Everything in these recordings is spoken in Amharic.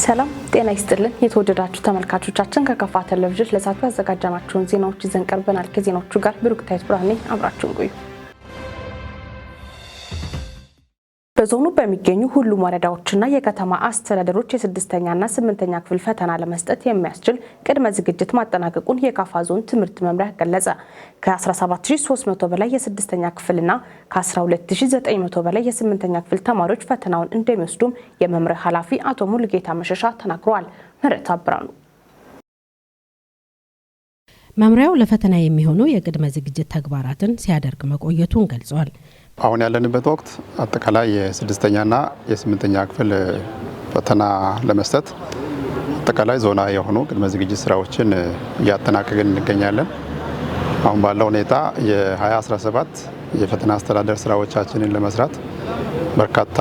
ሰላም ጤና ይስጥልን። የተወደዳችሁ ተመልካቾቻችን፣ ከካፋ ቴሌቪዥን ለሰዓቱ ያዘጋጀናቸውን ዜናዎች ይዘን ቀርበናል። ከዜናዎቹ ጋር ብሩክታይት ብርሃኔ፣ አብራችሁን ቆዩ። በዞኑ በሚገኙ ሁሉም ወረዳዎችና የከተማ አስተዳደሮች የስድስተኛና ስምንተኛ ክፍል ፈተና ለመስጠት የሚያስችል ቅድመ ዝግጅት ማጠናቀቁን የካፋ ዞን ትምህርት መምሪያ ገለጸ። ከ17,300 በላይ የስድስተኛ ክፍልና ከ12,900 በላይ የስምንተኛ ክፍል ተማሪዎች ፈተናውን እንደሚወስዱም የመምሪያው ኃላፊ አቶ ሙሉጌታ መሸሻ ተናግረዋል። ምህረት አብራኑ። መምሪያው ለፈተና የሚሆኑ የቅድመ ዝግጅት ተግባራትን ሲያደርግ መቆየቱን ገልጿል። አሁን ያለንበት ወቅት አጠቃላይ የስድስተኛና የስምንተኛ ክፍል ፈተና ለመስጠት አጠቃላይ ዞናዊ የሆኑ ቅድመ ዝግጅት ስራዎችን እያጠናቀቅን እንገኛለን። አሁን ባለው ሁኔታ የ2017 የፈተና አስተዳደር ስራዎቻችንን ለመስራት በርካታ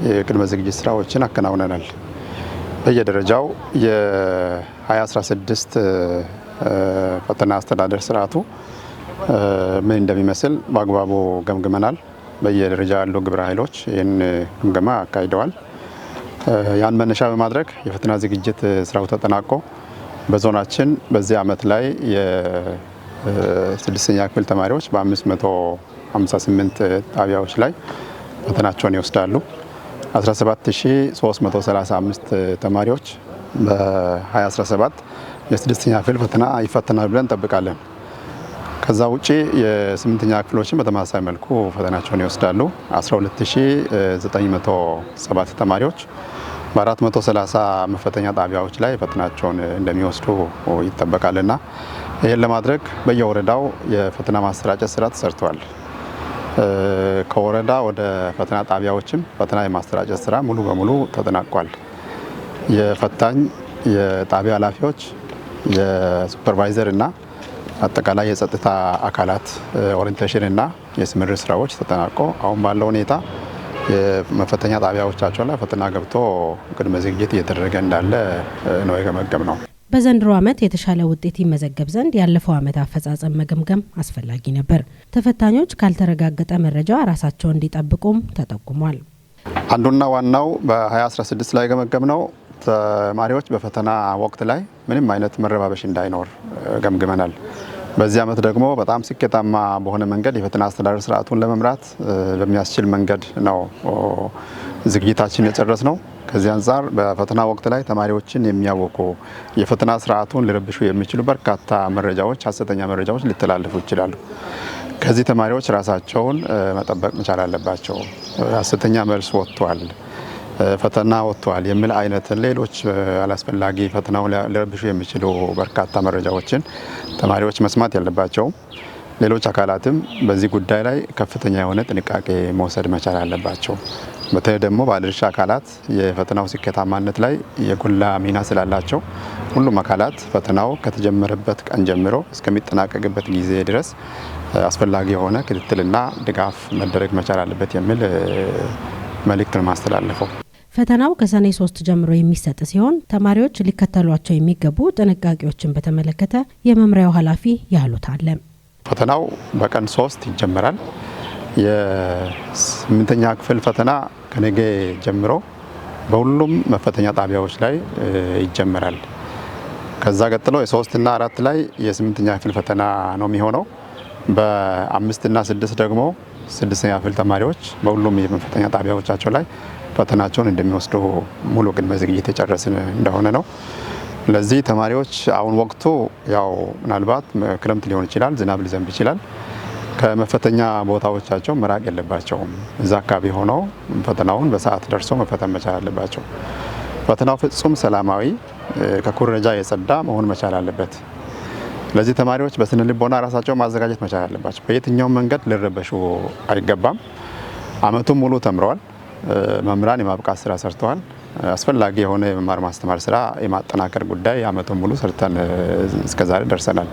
የቅድመ ዝግጅት ስራዎችን አከናውነናል። በየደረጃው የ2016 ፈተና አስተዳደር ስርዓቱ ምን እንደሚመስል በአግባቡ ገምግመናል። በየደረጃ ያሉ ግብረ ኃይሎች ይህን ግምገማ አካሂደዋል። ያን መነሻ በማድረግ የፈተና ዝግጅት ስራው ተጠናቆ በዞናችን በዚህ ዓመት ላይ የስድስተኛ ክፍል ተማሪዎች በ558 ጣቢያዎች ላይ ፈተናቸውን ይወስዳሉ። 17,335 ተማሪዎች በ2017 የስድስተኛ ክፍል ፈተና ይፈተናል ብለን እንጠብቃለን። ከዛ ውጪ የስምንተኛ ክፍሎችን በተመሳሳይ መልኩ ፈተናቸውን ይወስዳሉ። 12,907 ተማሪዎች በ430 መፈተኛ ጣቢያዎች ላይ ፈተናቸውን እንደሚወስዱ ይጠበቃልና ይህን ለማድረግ በየወረዳው የፈተና ማሰራጨት ስራ ተሰርተዋል። ከወረዳ ወደ ፈተና ጣቢያዎችም ፈተና የማሰራጨት ስራ ሙሉ በሙሉ ተጠናቋል። የፈታኝ የጣቢያ ኃላፊዎች፣ የ supervisor እና አጠቃላይ የጸጥታ አካላት orientation እና የስምሪት ስራዎች ተጠናቆ አሁን ባለው ሁኔታ የመፈተኛ ጣቢያዎቻቸው ላይ ፈተና ገብቶ ቅድመ ዝግጅት እየተደረገ እንዳለ ነው የገመገምነው። በዘንድሮ ዓመት የተሻለ ውጤት ይመዘገብ ዘንድ ያለፈው ዓመት አፈጻጸም መገምገም አስፈላጊ ነበር። ተፈታኞች ካልተረጋገጠ መረጃ ራሳቸውን እንዲጠብቁም ተጠቁሟል። አንዱና ዋናው በ2016 ላይ የገመገምነው ተማሪዎች በፈተና ወቅት ላይ ምንም አይነት መረባበሽ እንዳይኖር ገምግመናል። በዚህ ዓመት ደግሞ በጣም ስኬታማ በሆነ መንገድ የፈተና አስተዳደር ስርዓቱን ለመምራት በሚያስችል መንገድ ነው ዝግጅታችን የጨረስነው። ከዚህ አንጻር በፈተና ወቅት ላይ ተማሪዎችን የሚያወኩ፣ የፈተና ስርዓቱን ሊረብሹ የሚችሉ በርካታ መረጃዎች፣ ሀሰተኛ መረጃዎች ሊተላለፉ ይችላሉ። ከዚህ ተማሪዎች ራሳቸውን መጠበቅ መቻል አለባቸው። ሀሰተኛ መልስ ወጥቷል፣ ፈተና ወጥቷል የሚል አይነት ሌሎች አላስፈላጊ ፈተናውን ሊረብሹ የሚችሉ በርካታ መረጃዎችን ተማሪዎች መስማት ያለባቸው፣ ሌሎች አካላትም በዚህ ጉዳይ ላይ ከፍተኛ የሆነ ጥንቃቄ መውሰድ መቻል አለባቸው። በተለይ ደግሞ ባለድርሻ አካላት የፈተናው ስኬታማነት ላይ የጎላ ሚና ስላላቸው ሁሉም አካላት ፈተናው ከተጀመረበት ቀን ጀምሮ እስከሚጠናቀቅበት ጊዜ ድረስ አስፈላጊ የሆነ ክትትልና ድጋፍ መደረግ መቻል አለበት የሚል መልእክት ነው ማስተላለፈው። ፈተናው ከሰኔ 3 ጀምሮ የሚሰጥ ሲሆን ተማሪዎች ሊከተሏቸው የሚገቡ ጥንቃቄዎችን በተመለከተ የመምሪያው ኃላፊ ያሉት አለ። ፈተናው በቀን 3 ይጀመራል። የስምንተኛ ክፍል ፈተና ከነገ ጀምሮ በሁሉም መፈተኛ ጣቢያዎች ላይ ይጀመራል። ከዛ ቀጥሎ የሶስትና አራት ላይ የስምንተኛ ክፍል ፈተና ነው የሚሆነው። በአምስትና ስድስት ደግሞ ስድስተኛ ክፍል ተማሪዎች በሁሉም የመፈተኛ ጣቢያዎቻቸው ላይ ፈተናቸውን እንደሚወስዱ ሙሉ ቅድመ ዝግጅት የጨረስን እንደሆነ ነው። ለዚህ ተማሪዎች አሁን ወቅቱ ያው ምናልባት ክረምት ሊሆን ይችላል፣ ዝናብ ሊዘንብ ይችላል። ከመፈተኛ ቦታዎቻቸው መራቅ የለባቸውም። እዛ አካባቢ ሆነው ፈተናውን በሰዓት ደርሶ መፈተን መቻል አለባቸው። ፈተናው ፍጹም ሰላማዊ፣ ከኩረጃ የጸዳ መሆን መቻል አለበት። ለዚህ ተማሪዎች በስነ ልቦና ራሳቸው ማዘጋጀት መቻል አለባቸው። በየትኛውም መንገድ ሊረበሹ አይገባም። አመቱን ሙሉ ተምረዋል። መምህራን የማብቃት ስራ ሰርተዋል። አስፈላጊ የሆነ የመማር ማስተማር ስራ የማጠናከር ጉዳይ አመቱን ሙሉ ሰርተን እስከዛሬ ደርሰናል።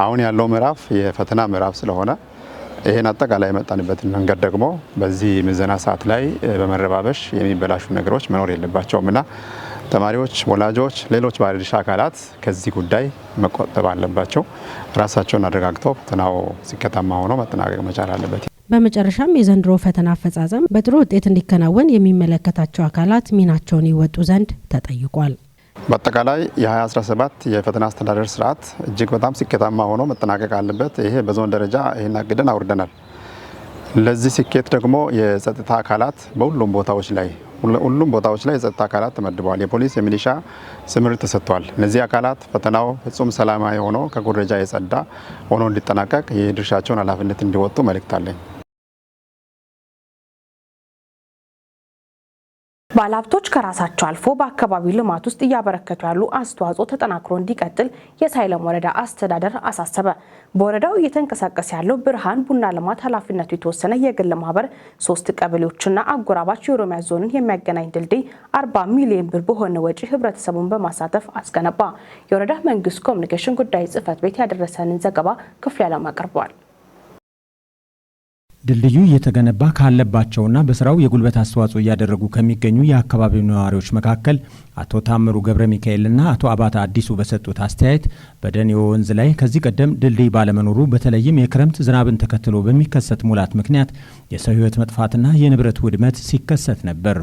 አሁን ያለው ምዕራፍ የፈተና ምዕራፍ ስለሆነ ይህን አጠቃላይ የመጣንበትን መንገድ ደግሞ በዚህ ምዘና ሰዓት ላይ በመረባበሽ የሚበላሹ ነገሮች መኖር የለባቸውም እና ተማሪዎች፣ ወላጆች፣ ሌሎች ባለድርሻ አካላት ከዚህ ጉዳይ መቆጠብ አለባቸው። ራሳቸውን አረጋግተው ፈተናው ስኬታማ ሆኖ መጠናቀቅ መቻል አለበት። በመጨረሻም የዘንድሮ ፈተና አፈጻጸም በጥሩ ውጤት እንዲከናወን የሚመለከታቸው አካላት ሚናቸውን ይወጡ ዘንድ ተጠይቋል። በአጠቃላይ የ2017 የፈተና አስተዳደር ስርዓት እጅግ በጣም ስኬታማ ሆኖ መጠናቀቅ አለበት። ይሄ በዞን ደረጃ ይሄን አቅደን አውርደናል። ለዚህ ስኬት ደግሞ የጸጥታ አካላት በሁሉም ቦታዎች ላይ ሁሉም ቦታዎች ላይ የጸጥታ አካላት ተመድበዋል። የፖሊስ፣ የሚሊሻ ስምሪት ተሰጥቷል። እነዚህ አካላት ፈተናው ፍጹም ሰላማዊ ሆኖ ከኩረጃ የጸዳ ሆኖ እንዲጠናቀቅ የድርሻቸውን ኃላፊነት እንዲወጡ መልእክት አለኝ። ባለሀብቶች ከራሳቸው አልፎ በአካባቢው ልማት ውስጥ እያበረከቱ ያሉ አስተዋጽኦ ተጠናክሮ እንዲቀጥል የሳይለም ወረዳ አስተዳደር አሳሰበ። በወረዳው እየተንቀሳቀሰ ያለው ብርሃን ቡና ልማት ኃላፊነቱ የተወሰነ የግል ማህበር 3 ቀበሌዎችና አጎራባች የኦሮሚያ ዞንን የሚያገናኝ ድልድይ 40 ሚሊዮን ብር በሆነ ወጪ ህብረተሰቡን በማሳተፍ አስገነባ። የወረዳ መንግስት ኮሚኒኬሽን ጉዳይ ጽህፈት ቤት ያደረሰንን ዘገባ ክፍሌ ዓለም አቅርበዋል። ድልድዩ እየተገነባ ካለባቸውና በስራው የጉልበት አስተዋጽኦ እያደረጉ ከሚገኙ የአካባቢው ነዋሪዎች መካከል አቶ ታምሩ ገብረ ሚካኤልና አቶ አባታ አዲሱ በሰጡት አስተያየት በደኔ ወንዝ ላይ ከዚህ ቀደም ድልድይ ባለመኖሩ በተለይም የክረምት ዝናብን ተከትሎ በሚከሰት ሙላት ምክንያት የሰው ሕይወት መጥፋትና የንብረት ውድመት ሲከሰት ነበር።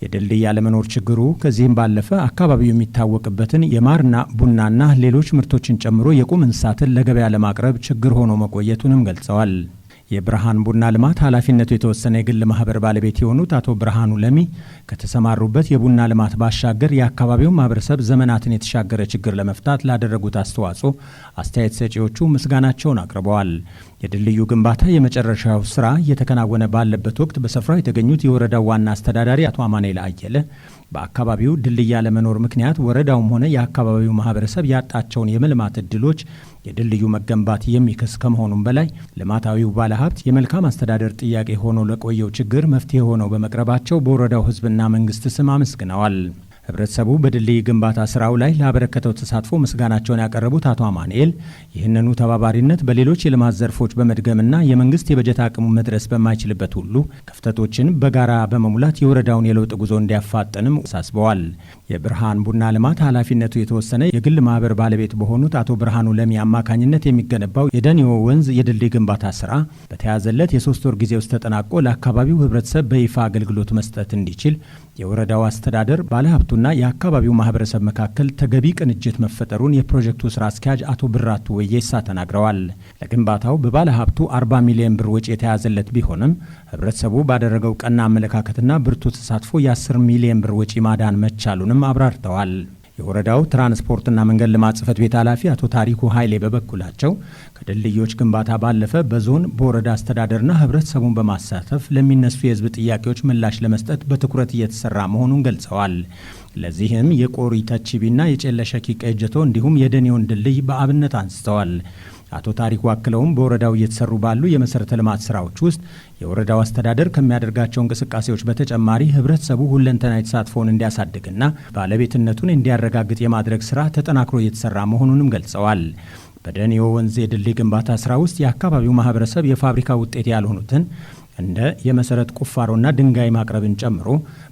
የድልድይ ያለመኖር ችግሩ ከዚህም ባለፈ አካባቢው የሚታወቅበትን የማርና ቡናና ሌሎች ምርቶችን ጨምሮ የቁም እንስሳትን ለገበያ ለማቅረብ ችግር ሆኖ መቆየቱንም ገልጸዋል። የብርሃን ቡና ልማት ኃላፊነቱ የተወሰነ የግል ማህበር ባለቤት የሆኑት አቶ ብርሃኑ ለሚ ከተሰማሩበት የቡና ልማት ባሻገር የአካባቢው ማህበረሰብ ዘመናትን የተሻገረ ችግር ለመፍታት ላደረጉት አስተዋጽኦ አስተያየት ሰጪዎቹ ምስጋናቸውን አቅርበዋል። የድልድዩ ግንባታ የመጨረሻው ስራ እየተከናወነ ባለበት ወቅት በስፍራው የተገኙት የወረዳው ዋና አስተዳዳሪ አቶ አማኑኤል አየለ በአካባቢው ድልድይ ያለመኖር ምክንያት ወረዳውም ሆነ የአካባቢው ማህበረሰብ ያጣቸውን የመልማት እድሎች የድልድዩ መገንባት የሚክስ ከመሆኑም በላይ ልማታዊው ባለሀብት የመልካም አስተዳደር ጥያቄ ሆኖ ለቆየው ችግር መፍትሄ ሆነው በመቅረባቸው በወረዳው ሕዝብና መንግስት ስም አመስግነዋል። ህብረተሰቡ በድልድይ ግንባታ ስራው ላይ ላበረከተው ተሳትፎ ምስጋናቸውን ያቀረቡት አቶ አማኑኤል ይህንኑ ተባባሪነት በሌሎች የልማት ዘርፎች በመድገምና የመንግስት የበጀት አቅሙ መድረስ በማይችልበት ሁሉ ክፍተቶችን በጋራ በመሙላት የወረዳውን የለውጥ ጉዞ እንዲያፋጥንም አሳስበዋል። የብርሃን ቡና ልማት ኃላፊነቱ የተወሰነ የግል ማህበር ባለቤት በሆኑት አቶ ብርሃኑ ለሚ አማካኝነት የሚገነባው የደኔዎ ወንዝ የድልድይ ግንባታ ስራ በተያዘለት የ3 ወር ጊዜ ውስጥ ተጠናቆ ለአካባቢው ህብረተሰብ በይፋ አገልግሎት መስጠት እንዲችል የወረዳው አስተዳደር ባለሀብቱና የአካባቢው ማህበረሰብ መካከል ተገቢ ቅንጅት መፈጠሩን የፕሮጀክቱ ስራ አስኪያጅ አቶ ብራቱ ወየሳ ተናግረዋል። ለግንባታው በባለሀብቱ 40 ሚሊዮን ብር ወጪ የተያዘለት ቢሆንም ህብረተሰቡ ባደረገው ቀና አመለካከትና ብርቱ ተሳትፎ የ10 ሚሊዮን ብር ወጪ ማዳን መቻሉንም አብራርተዋል። የወረዳው ትራንስፖርትና መንገድ ልማት ጽሕፈት ቤት ኃላፊ አቶ ታሪኩ ኃይሌ በበኩላቸው ከድልድዮች ግንባታ ባለፈ በዞን በወረዳ አስተዳደርና ህብረተሰቡን በማሳተፍ ለሚነሱ የህዝብ ጥያቄዎች ምላሽ ለመስጠት በትኩረት እየተሰራ መሆኑን ገልጸዋል። ለዚህም የቆሪ ተቺቢና የጨለሸኪ ቀጀቶ እንዲሁም የደኔውን ድልድይ በአብነት አንስተዋል። አቶ ታሪኩ አክለውም በወረዳው እየተሰሩ ባሉ የመሰረተ ልማት ስራዎች ውስጥ የወረዳው አስተዳደር ከሚያደርጋቸው እንቅስቃሴዎች በተጨማሪ ህብረተሰቡ ሁለንተናዊ ተሳትፎውን እንዲያሳድግና ባለቤትነቱን እንዲያረጋግጥ የማድረግ ስራ ተጠናክሮ እየተሰራ መሆኑንም ገልጸዋል። በደኔዎ ወንዝ የድልድይ ግንባታ ስራ ውስጥ የአካባቢው ማህበረሰብ የፋብሪካ ውጤት ያልሆኑትን እንደ የመሰረት ቁፋሮና ድንጋይ ማቅረብን ጨምሮ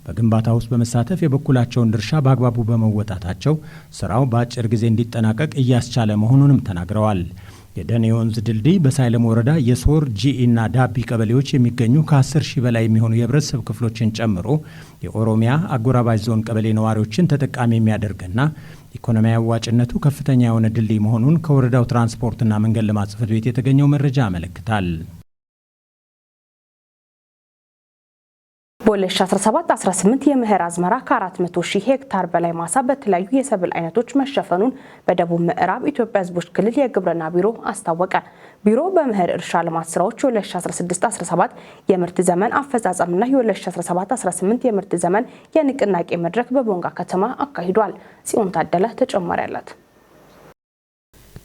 በግንባታ ውስጥ በመሳተፍ የበኩላቸውን ድርሻ በአግባቡ በመወጣታቸው ስራው በአጭር ጊዜ እንዲጠናቀቅ እያስቻለ መሆኑንም ተናግረዋል። የደኔ ወንዝ ድልድይ በሳይለም ወረዳ የሶር ጂኢና ዳቢ ቀበሌዎች የሚገኙ ከ10 ሺህ በላይ የሚሆኑ የህብረተሰብ ክፍሎችን ጨምሮ የኦሮሚያ አጎራባች ዞን ቀበሌ ነዋሪዎችን ተጠቃሚ የሚያደርግና ኢኮኖሚያዊ አዋጭነቱ ከፍተኛ የሆነ ድልድይ መሆኑን ከወረዳው ትራንስፖርትና መንገድ ልማት ጽሕፈት ቤት የተገኘው መረጃ ያመለክታል። በ2017-18 የመኸር አዝመራ ከ400 ሺህ ሄክታር በላይ ማሳ በተለያዩ የሰብል አይነቶች መሸፈኑን በደቡብ ምዕራብ ኢትዮጵያ ሕዝቦች ክልል የግብርና ቢሮ አስታወቀ። ቢሮው በመኸር እርሻ ልማት ስራዎች የ2016-17 የምርት ዘመን አፈጻጸምና የ2017-18 የምርት ዘመን የንቅናቄ መድረክ በቦንጋ ከተማ አካሂዷል። ጽዮን ታደለ ተጨማሪ አላት።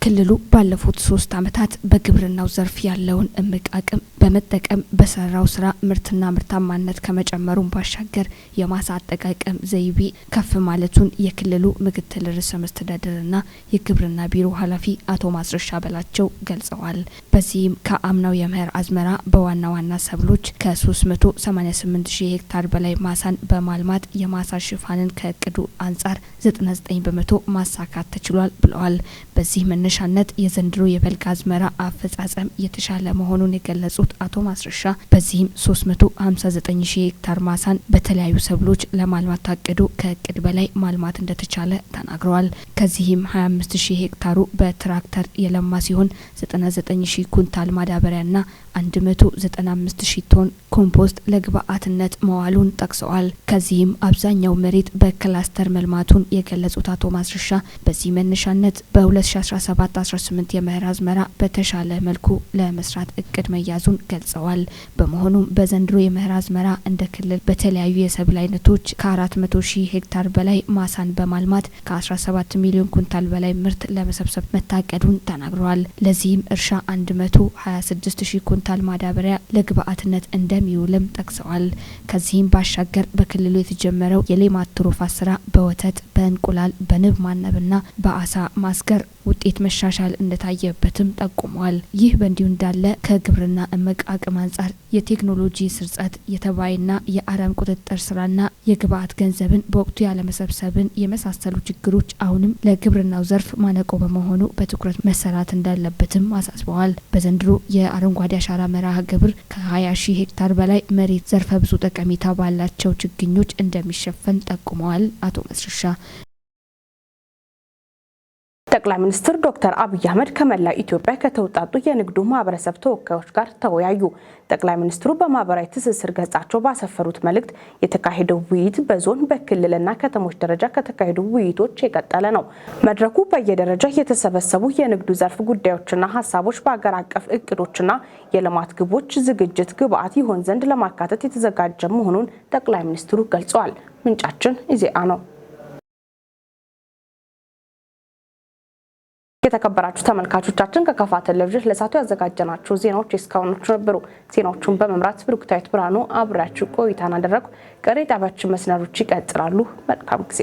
ክልሉ ባለፉት 3 ዓመታት በግብርናው ዘርፍ ያለውን እምቅ አቅም በመጠቀም በሰራው ስራ ምርትና ምርታማነት ከመጨመሩም ባሻገር የማሳ አጠቃቀም ዘይቤ ከፍ ማለቱን የክልሉ ምክትል ርዕሰ መስተዳድርና የግብርና ቢሮ ኃላፊ አቶ ማስረሻ በላቸው ገልጸዋል። በዚህም ከአምናው የመኸር አዝመራ በዋና ዋና ሰብሎች ከ388 ሺህ ሄክታር በላይ ማሳን በማልማት የማሳ ሽፋንን ከእቅዱ አንጻር 99% ማሳካት ተችሏል ብለዋል። በዚህ መነሻ መነሻነት የዘንድሮ የበልግ አዝመራ አፈጻጸም የተሻለ መሆኑን የገለጹት አቶ ማስረሻ፣ በዚህም 359 ሺህ ሄክታር ማሳን በተለያዩ ሰብሎች ለማልማት ታቅዶ ከእቅድ በላይ ማልማት እንደተቻለ ተናግረዋል። ከዚህም 25 ሺህ ሄክታሩ በትራክተር የለማ ሲሆን፣ 99 ሺህ ኩንታል ማዳበሪያና 195 ሺህ ቶን ኮምፖስት ለግብአትነት መዋሉን ጠቅሰዋል። ከዚህም አብዛኛው መሬት በክላስተር መልማቱን የገለጹት አቶ ማስረሻ፣ በዚህ መነሻነት በ2017/18 የመኸር አዝመራ በተሻለ መልኩ ለመስራት እቅድ መያዙን ገልጸዋል። በመሆኑም በዘንድሮ የመኸር አዝመራ እንደ ክልል በተለያዩ የሰብል አይነቶች ከ400 ሺህ ሄክታር በላይ ማሳን በማልማት ከ17 ሚሊዮን ኩንታል በላይ ምርት ለመሰብሰብ መታቀዱን ተናግረዋል። ለዚህም እርሻ 126 ሺህ ኩንታል ማዳበሪያ ለግብአትነት እንደሚውልም ጠቅሰዋል። ከዚህም ባሻገር በክልሉ የተጀመረው የሌማት ትሩፋት ስራ በወተት፣ በእንቁላል፣ በንብ ማነብና በአሳ ማስገር ውጤት መሻሻል እንደታየበትም ጠቁመዋል። ይህ በእንዲሁ እንዳለ ከግብርና እምቅ አቅም አንጻር የቴክኖሎጂ ስርጸት፣ የተባይና የአረም ቁጥጥር ስራና የግብአት ገንዘብን በወቅቱ ያለመሰብሰብን የመሳሰሉ ችግሮች አሁንም ለግብርናው ዘርፍ ማነቆ በመሆኑ በትኩረት መሰራት እንዳለበትም አሳስበዋል። በዘንድሮ የአረንጓዴ አሻራ መርሃ ግብር ከ20 ሺህ ሄክታር በላይ መሬት ዘርፈ ብዙ ጠቀሜታ ባላቸው ችግኞች እንደሚሸፈን ጠቁመዋል። አቶ ማስረሻ። ጠቅላይ ሚኒስትር ዶክተር አብይ አህመድ ከመላ ኢትዮጵያ ከተውጣጡ የንግዱ ማህበረሰብ ተወካዮች ጋር ተወያዩ። ጠቅላይ ሚኒስትሩ በማህበራዊ ትስስር ገጻቸው ባሰፈሩት መልእክት የተካሄደው ውይይት በዞን፣ በክልልና ከተሞች ደረጃ ከተካሄዱ ውይይቶች የቀጠለ ነው። መድረኩ በየደረጃ የተሰበሰቡ የንግዱ ዘርፍ ጉዳዮችና ሀሳቦች በአገር አቀፍ እቅዶችና የልማት ግቦች ዝግጅት ግብዓት ይሆን ዘንድ ለማካተት የተዘጋጀ መሆኑን ጠቅላይ ሚኒስትሩ ገልጸዋል። ምንጫችን ኢዜአ ነው። የተከበራችሁ ተመልካቾቻችን፣ ከካፋ ቴሌቪዥን ለሰዓቱ ያዘጋጀናቸው ዜናዎች የእስካሁኖቹ ነበሩ። ዜናዎቹን በመምራት ብሩክታዊት ብርሃኑ አብሬያችሁ ቆይታን አደረግኩ። ቀሪ ጣቢያችን መሰናዶች ይቀጥላሉ። መልካም ጊዜ።